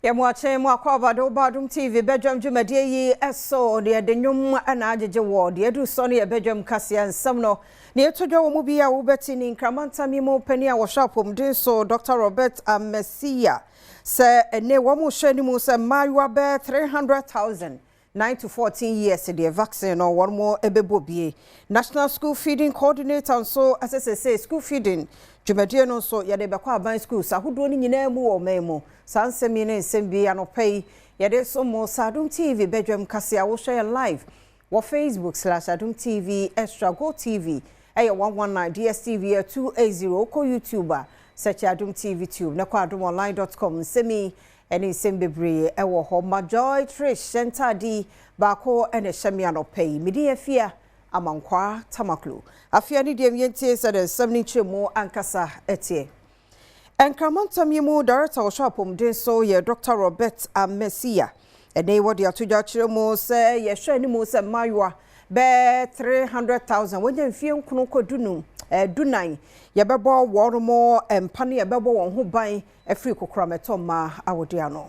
Yɛmo akyɛn mu akɔ abado Badum TV badwam dwumadie yi so deɛ yɛde nnwom na agyegye wɔ deɛ ɛduru sɔ no yɛ badwam kaseɛ nsɛm no deɛ ɛto dwa wɔ mu bi a wobɛte ne nkramantam yi mu panin a wɔhwɛ apɔmuden so Dr. Robert Amesia sɛ ɛne wɔn hwɛ anim sɛ mmaayewa bɛɛ 300,000 9 to 14 years deɛ vaccine no wɔn mo bɛbɔ bie. National School Feeding Coordinator nso ɛsɛ sɛ school feeding dwumadie no nso yɛde bɛkɔ aban schools ahodoɔ no nyinaa mu wɔ ɔman mu. Saa nsɛm yi ne nsɛm bi anɔpa yi yɛde so mo sa Adom TV badwam kase a wohwɛ yɛ live wɔ Facebook/Adom TV Extra, Go TV ɛyɛ 119, DSTV yɛ 280. Wokɔ YouTube a, search Adom TV Tube na kɔ adomonline.com. Nsɛm yi ɛne nsɛm bebree ɛwɔ hɔ. Ma Joy Trish hyɛ ntaade baako ɛna ɛhyɛ me anɔpa yi. Mede yɛ fia Amankwaa Tamaklo afei ne deɛ yɛntie sɛ de nsɛm no nkyerɛ ankasa ɛteɛ. Nkramantam yi mu director ɔhwɛ apɔmuden so yɛ Dr. Robert Amesia. Ɛne wɔde ato dwa kyerɛ mu sɛ yɛhwɛ anim sɛ mmaayewa bɛɛ 300,000 wɔnya mfie 9 kɔ 15 14 yɛbɛbɔ wɔn mo mpa ne yɛbɛbɔ wɔn ho ban afiri kokoramɛtɔ mmaa awode ano.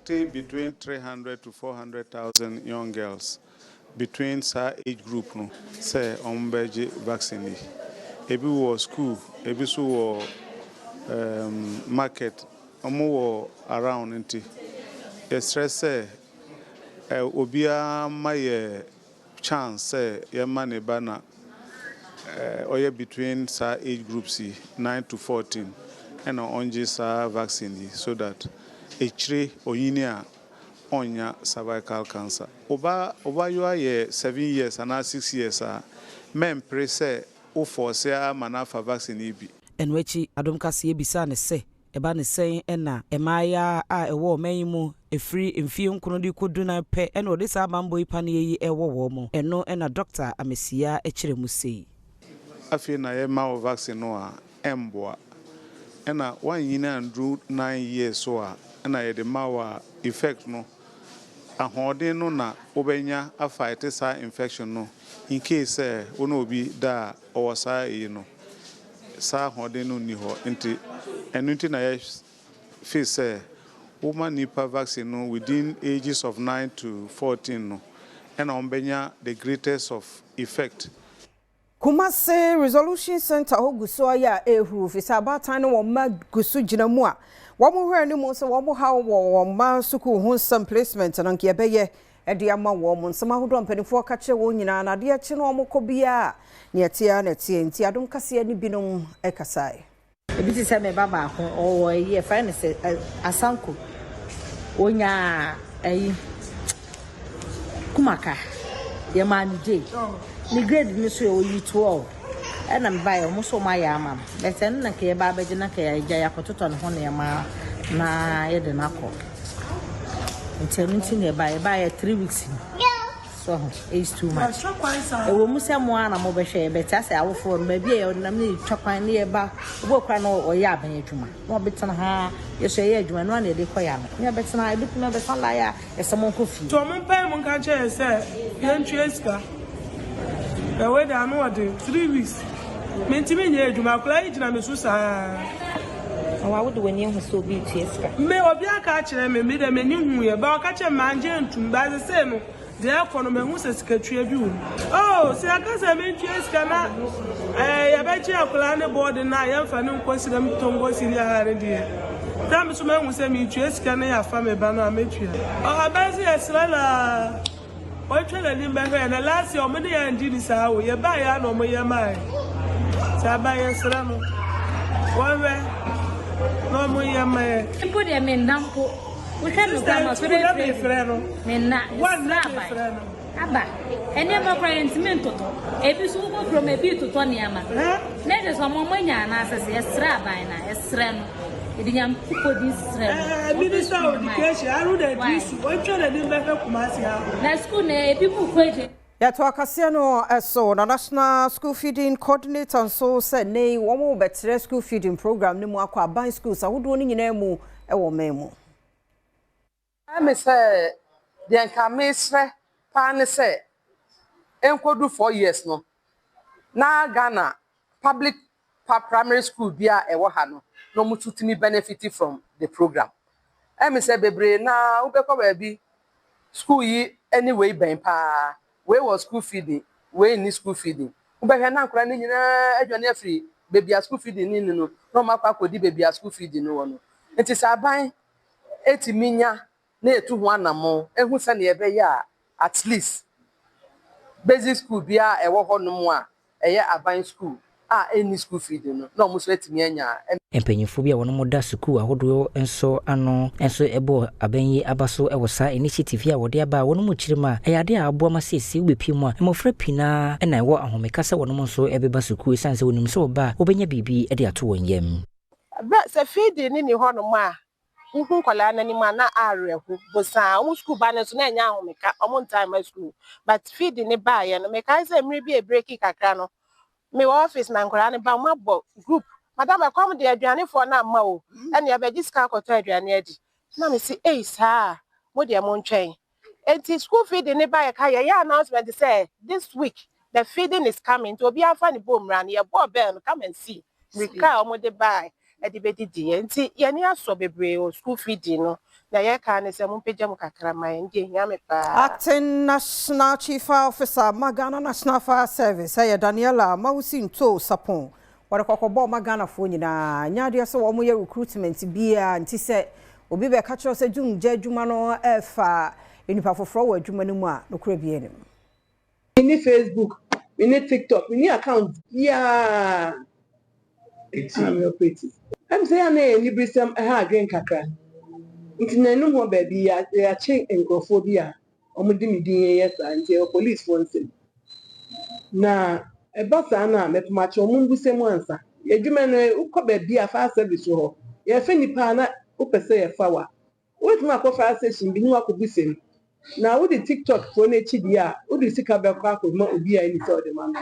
Between 300 to 400,000 young girls between saa age group no sɛ ɔmo bɛgye vaccine yi. Ebi wɔ school, ebi nso wɔ market, ɔmo wɔ around, nti yɛsrɛ sɛ obiara ma yɛ chance sɛ yɛma ne ba na ɔyɛ between saa age groups yi, 9 to 14, ɛna ɔngye saa vaccine yi so that ekyire onyini a ɔnya cervical cancer. Ɔba ɔbayewa yɛ 7 years anaa 6 years a, mɛmpere sɛ wofɔɔse ama no afa vaccine yi bi. Ɛno akyi, Adom Kaseɛ bisaa ne sɛ ɛba ne sɛn ɛna mmaayɛ a ɛwɔ ɔman yi mu ɛfiri mfie 9 de kɔ 14 pɛ ɛna ɔde saa bambɔ yi paneɛ yi ɛwɔ wɔ mu. Ɛno ɛna Dr. Amesia kyerɛ mu sei. Afei na yɛma wo vaccine no a ɛmboa, ɛna woanyini anduru 9 years so a ɛna yɛde ma wo a, effect no, ahoɔden no na wobɛnya afight saa infection no in case sɛ wo ne obi da a ɔwɔ saa eyi no, saa ahoɔden no nni hɔ. Nti ɛno nti na yɛ feel sɛ woma nipa vaccine no within ages of 9 to 14 no ɛna wɔn the greatest of effect. Kumase Resolution Center hɔ gu so ayɛ a ehuru fi sɛ abaatan no wɔn mma gu so gyina mu a wɔn hwɛ anim sɛ wɔn ha wɔ wɔn mma sukuu ho nsɛm placement no nka yɛbɛyɛ ɛde ama wɔn. Nsɛm ahodoɔ mpanimfoɔ ka kyerɛ wɔn nyinaa na adeɛ akyi no wɔn kɔ biara nea ɛteɛ na ɛteɛ, nti Adom Kaseɛ ne binom ɛkasae. Ebi te sɛ me ba baako ɔwɔ ayi, ɛfrɛ no sɛ Asanko, onyaa ayi Kumaka, yɛmaa no gye ne grade no so yɛ oyi 12, ɛna mebaeɛ ɔmo nso ɔmo ayɛ ama no bɛsɛ ɛno na nka yɛba abɛgye na nka yɛagya yɛakɔtotɔ ne ho nneɛma na yɛde no akɔ. Nti ɛno nti na yɛbaeɛ. Yɛbaeɛ 3 weeks ni so it's too much. Ɛwɔ mu sɛ mo ara na mobɛhwɛ yɛbɛte asɛ awofoɔ no baabi a yɛnam ne yɛtwa kwan ne yɛba obi kora na ɔyɛ aban adwuma na ɔbɛtena ha, yɛsɔ yɛyɛ adwuma no ana yɛde kɔ yɛ ano ne yɛbɛtena ha, ebɛtumi abɛsa lae a yɛsɛ mo nkɔ fie. Nti ɔmo mpae mu nka kyerɛ sɛ yɛntua sika na wei de ano ɔde 3 weeks mentumi nyɛ adwuma. Akwadaa yi gyina me so saa. Awa, wode w'ani ahu sɛ obi retua sika? Me obi aka akyerɛ me, me de m'ani hu yɛ ba ɔka kyerɛ me mangye ntum ba sese no deɛ ɛkɔ no mahu sɛ sikatua bi wɔ mu. Oh, sɛ yɛka sɛ mentua sika na yɛbɛgye akwadaa ne bɔɔde no a yɛmfa ne nkɔ sirem Tongo senior high no deɛ na me so mahu sɛ metua sika no yɛafa me ba no a mɛtua. Aban sɛ yɛsrɛ naa wɔtwa n'anim bɛhwɛ na last year ɔmo ne yɛn ngye ni saa o yɛbaa yɛ ana ɔmo yɛ maa yɛ sɛ aban yɛsrɛ no wɔhwɛ na ɔmo yɛ ma yɛ. Mpo deɛ menna mpo, wohwɛ me kora ma so dɛ frɛ no. Menna yɛsrɛ aban aba nneɛma kora yɛntumi ntotɔ ebi so. Wokɔ kurom, ebi totɔ nneɛma na ɛsɛ sɛ ɔmo anya anaasɛ sɛ yɛsrɛ aban na yɛsrɛ no, yɛde Nyankopɔn din srɛ no. Minister of Education Haruna Iddrisu wɔntwa n'anim bɛhwɛ Kumasi ha. Na school na ebi mu kɔ agye. Yɛto akaseɛ no ɛso na National School Feeding Coordinator nso sɛ ne wɔn bɛkyerɛ school feeding program no mu akɔ aban schools ahodoɔ no nyinaa mu ɛwɔ man mu. Ɛmi sɛ deɛ nka mesrɛ paa ne sɛ nkɔdu 4 years no na Ghana public primary school bi a ɛwɔ ha no na wɔn nso tumi benefit from the program. Ɛme sɛ bebree no ara wobɛkɔ baabi, sukuu yi ne wei bɛn paa, wei wɔ school feeding, wei nni school feeding. Wobɛhwɛ na nkwadaa no nyinaa adwane afiri baabi a school feeding no nni no na wɔakɔ akɔdi baabi a school feeding no wɔ no. Nti sɛ aban tumi nya na yɛtu ho anammɔn hu sɛdeɛ ɛbɛyɛ a at least basic school biara a ɛwɔ hɔnom a ɛyɛ aban sukuu a ɛnni school feeding no na wɔn nso atumi anya. Mpanyimfo bi a wɔnom da sukuu ahodoɔ nso ano nso bɔɔ abɛn yi aba so wɔ saa initiative yi a wɔde aba a wɔnom kyerɛ mu a ɛyɛ adeɛ a aboa ma seesei wobɛpue mu a mmɔfra pii no ara na ɛwɔ ahomeka sɛ wɔnom nso bɛba sukuu ɛsiane sɛ wɔnim sɛ wɔba a wɔbɛnya biribi de ato wɔn yam. Berɛ sɛ feeding no nni hɔnom a, Wohu nkwadaa no anim a na awerɛho, bosaa. Wɔn sukuu ba no nso na ɛnyɛ ahomeka, wɔn ntaa mma sukuu. But feeding no baeɛ no, mekae sɛ mmerɛ bi a ɛbreki kakra no, mewɔ office na nkwadaa no ba, wɔabɔ group. Madam ɛkɔm deɛ aduanefoɔ no amma o, ɛnneɛ bɛgye sika akɔtɔ aduane adi. Na mese ei saa a, mo deɛ montwɛn. Enti school feeding no baeɛ ka yɛyɛ announcement sɛ this week the feeding is coming nti obiara mfa ne bowl mmra no yɛbɔɔ bell no come and see mmirika a wɔde bae de bɛdidiiɛ nti yɛn ani asɔ bebree wɔ school feeding no nea yɛka ara ne sɛ mompagya mu kakra mma yɛn deɛ ɛhia me paa. Acting National Chief Fire Officer ma Ghana National Fire Service yɛ Daniella Mawusi Ntoo Sapon. Wɔde kɔkɔbɔ ma Ghanafoɔ nyinaa. Nyɛ adeɛ sɛ wɔyɛ recruitment biara nti sɛ obi bɛka kyerɛ wo sɛ dwumgya adwuma no refa nnipa foforɔ wɔ adwuma no mu a, nokorɛ biara nni mu. Menni Facebook, menni TikTok, menni account biara a me operate. Ɛm sɛ yɛ a na ɛyɛ aniberesɛm ɛha adwene kakra. Nti nanum hɔ baabi yɛakye nkurɔfoɔ bi a wɔde me din yɛ saa nti ɛwɔ policefoɔ nsam. Na ɛba saa no a mɛpem akyɛ wɔn mbusa mu ansa. Yɛ adwuma no wokɔ baabi a fire service wɔ hɔ, yɛfɛ nnipa a na wopɛ sɛ yɛfa wo a, wobɛtumi akɔ fire station bi ne wakɔbusa mu. Na wode TikTok foɔ no akyi deɛ a, wode sika bɛkɔ akɔma obi a ɛni sɛ ɔde ma no.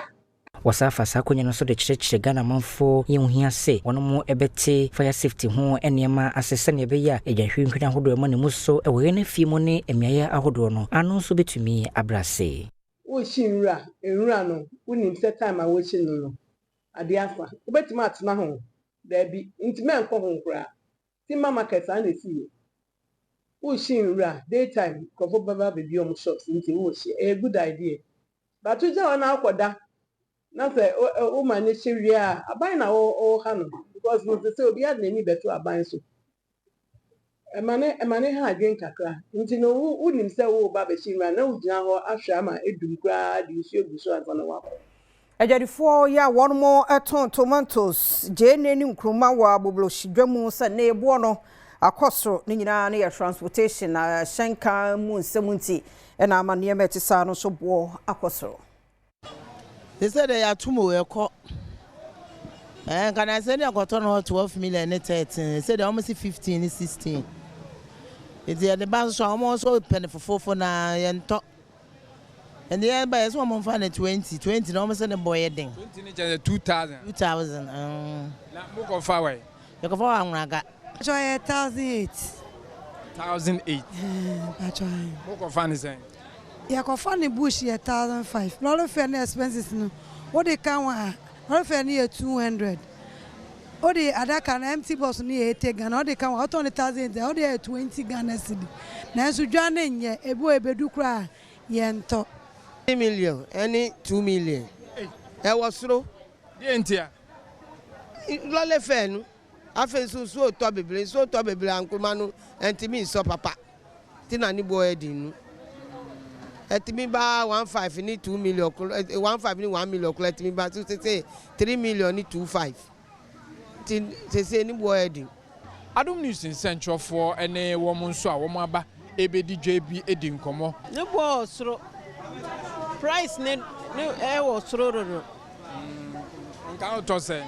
Wɔsan fa saa akonnwa no so de kyerɛkyerɛ Ghana amanfoɔ yi ho hia sɛ wɔnom bɛte fire safety ho nneɛma ase sɛdeɛ ɛbɛyɛ a egyahwirenhwiren ahodoɔ a ɛma ne mu so wɔ yɛn afie mu ne mmeaeɛ ahodoɔ no ano nso bɛtumi abrɛ ase. Worekyi nwura, nwura no, wonim sɛ time a worekyi no no, adeɛ asa. Wobɛtumi atena ho? Daabi, nti mɛnkɔ ho koraa. Timber market saa na ɛsi yɛ. Worekyi nwura, daytime, nkurɔfoɔ bɛba abɛbue wɔn shops nti worekyi. Ɛyɛ good idea. But wogya hɔ na wokɔda na sɛ woma no hye wie a, aban na woha no because no sɛ obiara de n'ani bɛto aban so. Ɛma ne ɛma ne ha adwene kakra. Nti no wonim sɛ woreba abɛhye nwura na wogyina hɔ ahwɛ ama edum koraa de nsuo gu so ansa na woakɔ. Adwadifoɔ yi a wɔn tɔn tomatoes, gyeene ne nkuruma wɔ aboblohyidwa mu sɛ ne boɔ no akɔ soro ne nyinaa no yɛ transportation na hyɛnka mu nsɛm nti ɛna ama nneɛma ɛte saa no nso boɔ akɔ soro. Te sɛ deɛ yɛatom o ɛkɔ ɛɛ nka na sɛ ne ɛkɔtɔ no hɔ 12 million ne 13 sɛ deɛ wɔn si 15 ne 16 nti yɛde ba nso a wɔn nso pɛ ne fofofo na yɛntɔ ɛnde yɛn ba yɛ sɛ wɔn mfa ne 20 20 na wɔn sɛ ne bɔ yɛ den. 20 ne kyerɛ sɛ 2000. 2000 ɛɛ. Na mo kɔ fa wɛ. Yɛkɔfa wɔ Anwraga. Pacho yɛ 1008. 1008. Pacho. Mo kɔ fa ne sɛn. Yɛkɔfa ne bush yɛ 1005. Lorry fare ne expenses no wode ka ho a lorry fare no yɛ 200. Wode adaka no empty box no yɛ 80 Ghana wode ka ho a wotɔn no 1008 a wode yɛ 20 Ghana cedi. Nanso dwa no nyɛ ebi wɔ ebedu koraa yɛntɔ. 3 million ɛne 2 million ɛwɔ soro. Deɛ ntia? Lorry fare no afei nso nsuo tɔ bebree nsuo tɔ bebree a nkuruma no ntumi nsɔ papa ti na ne boɔ yɛ den no ɛtumi ba 1.5 ne 2 million koro 1.5 ne 1 million koro ɛtumi ba so sese 3 million ne 2.5 ti sese ne boɔ yɛ den. Adom News nsɛntwerɛfoɔ ne wɔn nso a wɔn aba ebedi dwa bi di nkɔmɔ. Ne boɔ wɔ soro price ne ne ɛwɔ soro dodo. Nka wotɔ sɛn?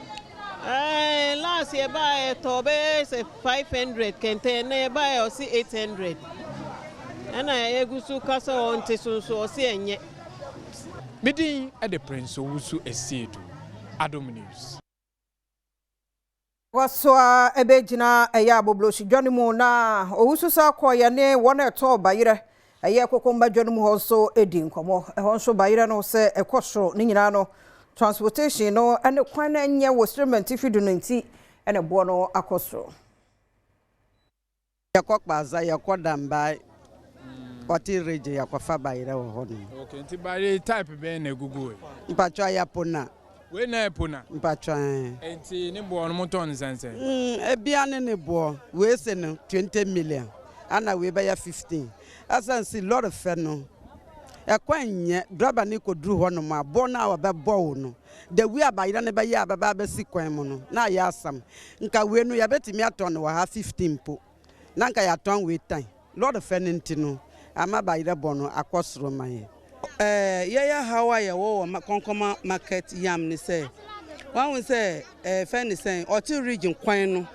Ɛɛ last yɛ baa yɛ tɔ bɛyɛ sɛ 500 kɛntɛn na yɛ baa yɛ ɔsi 800 ɛna yɛgu so kasa ɔnte so nso ɔsi ɛnyɛ. Me din de Prince Owusu Esiedu, Adom News. Wɔso a ɛbɛgyina ɛyɛ aboblohyidwa no mu na Owusu sa kɔ yɛ ne wɔn a ɛtɔ bayerɛ ɛyɛ kokomba dwa no mu hɔ nso di nkɔmmɔ. Ɛhɔ nso bayerɛ no sɛ ɛkɔ soro ne nyinaa no transportation no ne kwan no nyɛ wɔ Siremɛnti fidu no nti ɛna boɔ no akɔ soro. Yɛkɔ Kpaza, yɛkɔ Dambae, Ɔte region yɛkɔfa bayerɛ wɔ hɔ nom. Okay, nti bayerɛ type bɛn na egugu wei? Mpakyɛw ɛyɛ pona. Wei na ɛyɛ pona? Mpakyɛw ɛɛ. Nti ne boɔ no motɔn no sɛn sɛn? Mm, ebia ne ne boɔ, wei se no 20 million, ɛna wei bɛyɛ 15. Ɛsan si lɔre fɛ no, ɛkwan nyɛ, drɔba no kɔduru hɔ nom a, bɔ no a ɔbɛbɔ wo no, the way a bayerɛ no bɛyɛ a bɛba abɛsi kwan mu no, na ayɛ asɛm. Nka wei no yɛbɛtumi atɔn no wɔ ha 15 mpo. Na nka yɛatɔn wei tan. Lɔre fɛ no nti no, ama bayerɛ bɔ no akɔ soro ma yɛn. Yɛyɛ haw a yɛwɔ wɔ Kɔnkɔma market yam ne sɛ, wahu sɛ fɛ ne sɛn, ɔte region kwan no,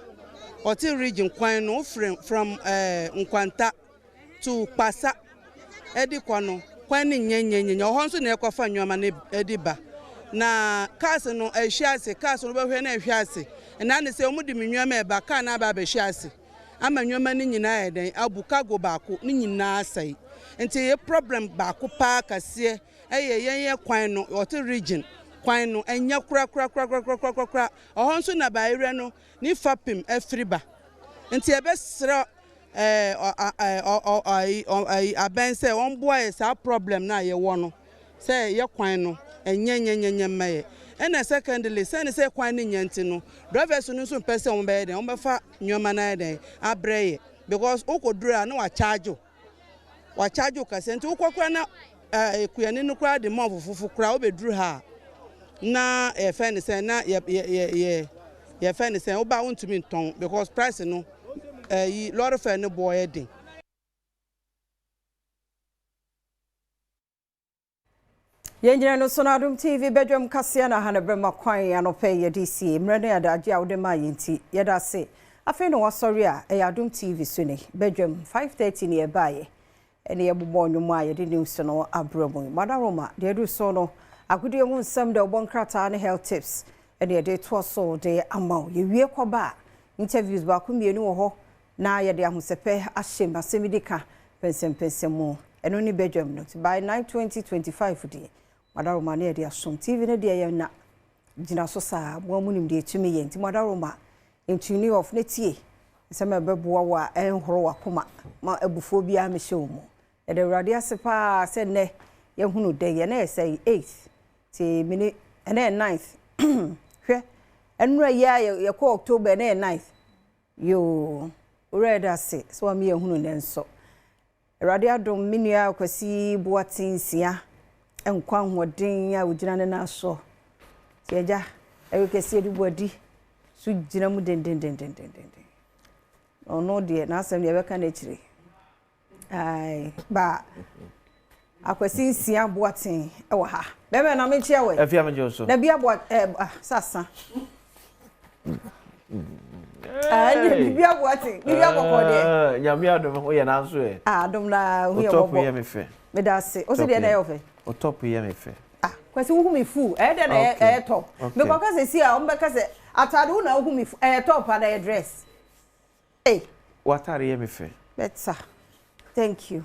ɔte region kwan no, wofiri from Nkwanta to Kpasa de kɔ no, kwan no nyɛ nyɛ nyɛ nyɛ, ɔhɔ nso na yɛkɔfa nneɛma no de ba. Na cars no ɛhwe ase, cars no wobɛhwɛ na ɛhwe ase. Ɛna ne sɛ wɔn de me nneɛma ɛba, car no aba abɛhwe ase ama nneɛma no nyinaa ayɛ dɛn, abu cargo baako ne nyinaa asɛe. Nti yɛ problem baako paa kɛseɛ ɛyɛ yɛn yɛ kwan no, ɔte region kwan no ɛnyɛ korakorakorakorakorakora. Ɔhɔ nso na bayerɛ no ne fapem afiri ba. Nti yɛbɛsrɛ abɛn sɛ wɔn boa yɛ saa problem no a yɛwɔ no sɛ yɛ kwan no ɛnyɛ nyɛ nyɛ nyɛ mma yɛ. Ɛna secondly, sɛne sɛ kwan no nyɛ nti no, drivers no nso mpɛ sɛ wɔn bɛyɛ dɛn, wɔn bɛfa nneɛma no ayɛ dɛn abrɛ yɛ, because wokɔduru a na wɔacharge wo, wɔacharge wo kɛseɛ. Nti wokɔ koraa na kuani no koraa de mɔ fofofo koraa wobɛduru ha a, na yɛfɛ ne sɛ na yɛ yɛ yɛ yɛfɛ ne sɛ woba wontumi ntɔn because price no ɛyi lorry fare no boɔ yɛ den. Yɛngyina no so no Adom TV badwam kaseɛ na ha no bɛma kwan anɔpɛ yɛde sie mmerɛ ne adagye a wode maa yɛn nti yɛda ase. Afei na wasɔre a ɛyɛ Adom TV so ne badwam 5:30 ne yɛbaeɛ ɛne yɛbobɔ nnwom a yɛde news no abrɛ mu. Madaroma deɛ ɛdu so no agodie ho nsɛm deɛ ɔbɔ nkrataa ne health tips ɛne yɛde toa so de ama wo. Yɛwie kɔba a interviews baako mmienu wɔ hɔ na yɛde ahosɛpɛ ahyɛ mu asɛm di ka pɛnsɛmpɛnsɛm mu. Ɛno ne badwam no by 9:20 25 deɛ Madaroma ne yɛde asom TV no deɛ yɛn na gyina so saa mo amu nim deɛ ɛtumi yɛ nti Madaroma ntuni off ne tie nsɛm a ɛbɛboa wo a ɛnhoro w'akoma ma abufuo biara mehyɛ wo mu. Yɛde Awurade ase paa sɛ nnɛ yɛhunu dɛ yɛn yɛ sɛ 8th nti mene ɛnɛ yɛ 9th hwɛ ɛnura yi a yɛkɔ October ɛnɛ yɛ 9th yoo owura yɛda ase sɛ wama yɛhunu nnɛ nso. Awurade adom me nua Kwasi Boateng Nsia nkwa ahoɔden a ogyina ne nan so. Nti agya ɛyɛ kɛseɛ de buadi so gyina mu dendendendendenden. Ɔno deɛ n'asɛm deɛ ɛbɛka n'akyire. Ae ba Akwasi Nsia Boateng ɛwɔ ha. Bɛrima na menkyia wɔ. Afia megye wo so. Na bi aboa ɛɛ sasa. Ɛɛ bibi aboaten bibi abɔkɔ deɛ. Nyame adom ho yɛ nanso ɛ. Adom na ho yɛ bɔbɔ. O top yɛ me fɛ. Meda ase. O si deɛ na ɛyɛ ɔfɛ. O top yɛ me fɛ. Ah Kwasi wohu me full ɛyɛ dɛ na ɛyɛ top. Mekɔ ka sɛ si a wɔn bɛka sɛ ataade wo na wohu me full ɛyɛ top ana ɛyɛ dress. Hey. W'ataade yɛ me fɛ. Better. Thank you.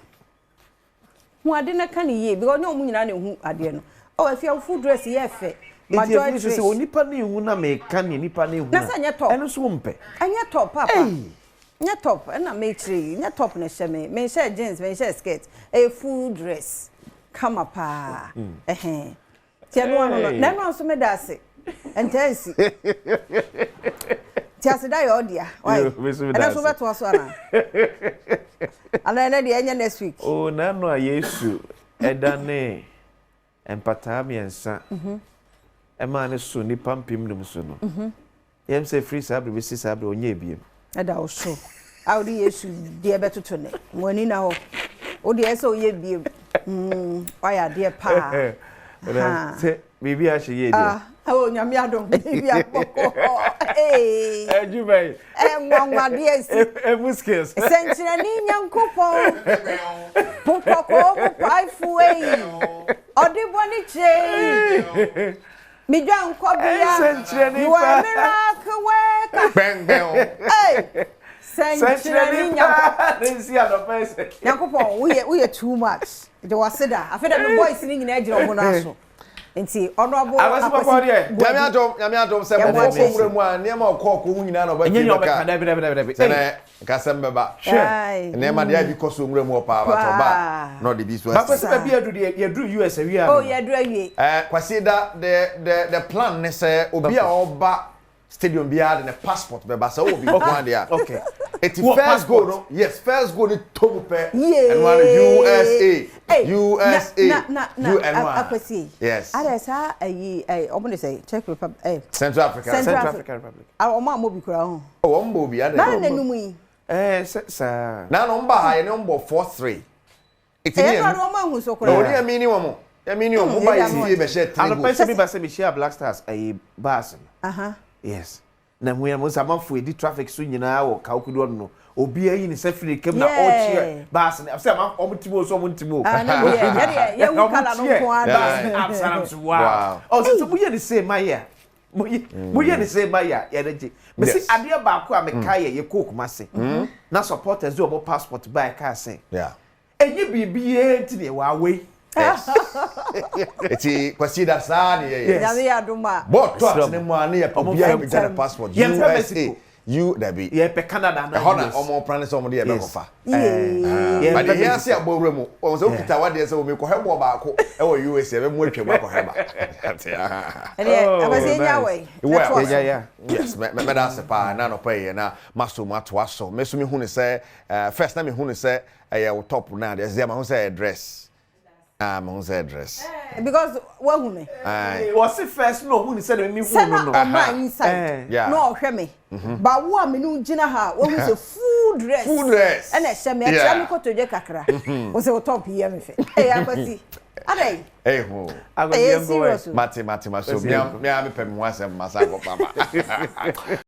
Hu ade na ka ne yie because ɔnyɛ wɔn nyinaa na ehu adeɛ no. Oh afia full dress yɛ fɛ. Ma joy trish. Nti sɛ onipa ne ehu na meka ne nipa ne ehu na sɛ nyɛ top. Ɛno nso mpɛ. Ɛnyɛ top papa. Nyɛ top ɛna mekyerɛ yi nyɛ top na ɛhyɛ me. Menhyɛ jeans menhyɛ skirt. Ɛyɛ full dress. Kama paa. Ɛhɛn. Ti ɛno ano no. Na ɛno nso meda ase. Ntaa nsi. Ti ase da yɛ ɔdea. Why? Ɛno nso bɛtoa so ana? Ana ɛnɛ deɛ ɛnyɛ next week. Oh, na ɛno a Yesu ɛda ne mpataa mmiɛnsa ɛmaa ne so nipa 5,000 so no. Yɛm sɛ firi saa bere bɛsi saa bere ɔnyɛ ebiem. Ɛda wo so. A wode Yesu deɛ bɛtoto ne. Mo ani na hɔ. Wo deɛ ɛsɛ ɔyɛ biem. Wayɛ adeɛ paa. Sɛ biribi ahyɛ yie deɛ. Ah, oh, nyame adom biribi abɔkɔ. Adwuma yi. Nwanwadeɛ si. Emu skills. Sɛnkyerɛnne Nyankopɔn. Po kɔkɔɔ mu paefo ei. Ɔde bɔne kyerɛ yi. Midwa nkɔbea. You are a miracle worker. Hey. Sɛnkyerɛnne Nyankopɔn. Nyankopɔn, woyɛ too much. De wase da. Afei dɛ me boys ni nyinaa gyina ɔmo nan so. Nti Honourable Akwasi Boadi. Nyame adom, Nyame adom sɛ bɔbɔ kɔ nwura mu a nneɛma ɔkɔ ɔkɔ ho nyinaa na ɔba fie bɛka. Sɛ nɛ nka asɛm bɛba. Hwɛ. Nneɛma deɛ bi kɔ so nwura mu hɔ paa but ɔba a na ɔde bi so asi. Bakwasi baabi adu deɛ yɛduru US awie ano. Oh yɛduru awie. Eh, Kwasi da the the the plan ne sɛ obi a ɔba Stadium biara de ne passport bɛba sɛ wowɔ bi nko ara deɛ a. Okay. Eti Wɔ first goal passport. no yes first goal no tɔ mu pɛ Yee. ɛno ara no USA Ei, USA na na na U ɛno ara. Akwasi. Yes. Adɛ saa ayi ɛ ɔmo de sɛ Czech Republic ɛ. Central Africa. Central Central Africa. African Republic. A ɔmo ammɔ bi koraa ho. Oh wɔn bɔ bi adɛ. Na na num yi. Ɛɛ sɛ saa. Na na wɔn ba ha yɛne wɔn bɔ 4-3. Eti ne Ɛyɛ yɛ no ɔmo ahu so koraa. Na wɔne yɛ mini wɔn. Yɛ mini wɔn. Mo ba yɛ fie bɛhyɛ three Anɔpa goals. sɛ mi ba sɛ mi hyia Black Stars ɛyi bus no. Aha. Yes. Na mu yɛ mo nsa amanfo edi traffic so nyinaa wɔ Kawkudu hɔ no. Obi ayi ne nsa firi ne kam na ɔrekyerɛ bus no. Sɛ ama wɔn ti mu o sɛ wɔn nti mu o. Ah, ne deɛ, yɛ deɛ, yɛ hu kala no nko ara. Bus no absa na so wow. Ɔsɛ sɛ mo yɛ ne same ma yɛ a. Moyɛ ne sɛ ma yɛ a yɛn gye. Mesi adeɛ baako a meka yɛ yɛ kɔɔ Kumasi na supporters de wɔn passport bae kaa sɛ ɛnyɛ biribiara nti na yɛwɔ away. Eti Kwasi da saa ne yɛyɛ. Nyame yɛ adom a. Bɔɔl tɔ atene mu a ne yɛ obiara pagya ne passport USA U dabi. Yɛpɛ Canada anaa US. Ɛhɔ na wɔn plan sɛ wɔn de yɛ bɛkɔ fa. Yee. But deɛ hia sɛ abɔ wura mu. Wɔn sɛ wokita wadeɛ sɛ wɔn kɔhwɛ bɔɔl baako ɛwɔ US ɛbɛ mu atwa mu akɔhwɛ ba. Ɛdeɛ akwasi enya wɔ yi. Well, yes, mɛ mɛda ase paa na anɔpa yi na maso mu atoa so. Me so me hu ne sɛ first na me hu ne sɛ ɛyɛ wo top na adeɛ sɛ ma ho sɛ ɛyɛ dress. Ah, me hu sɛ ɛyɛ dress. Because wahu me. Aye. Wɔsi first na ohun sɛ na mi hu Sɛ no na no. ɔmaa inside Yeah. na ɔhwɛ me. Ba wo a me ne wo gyina ha a wahu sɛ full dress. Full dress. Ɛna ɛhyɛ me ɛkyerɛ Yeah. me kotodwe kakra. Wo sɛ wo top yi yɛ me fɛ. Ɛyɛ Akwasi. Adɛn? Ɛyɛ hu. Ɛyɛ serious o. Mate mate maso. Me a me pɛ me ho asɛm masa akɔ papa.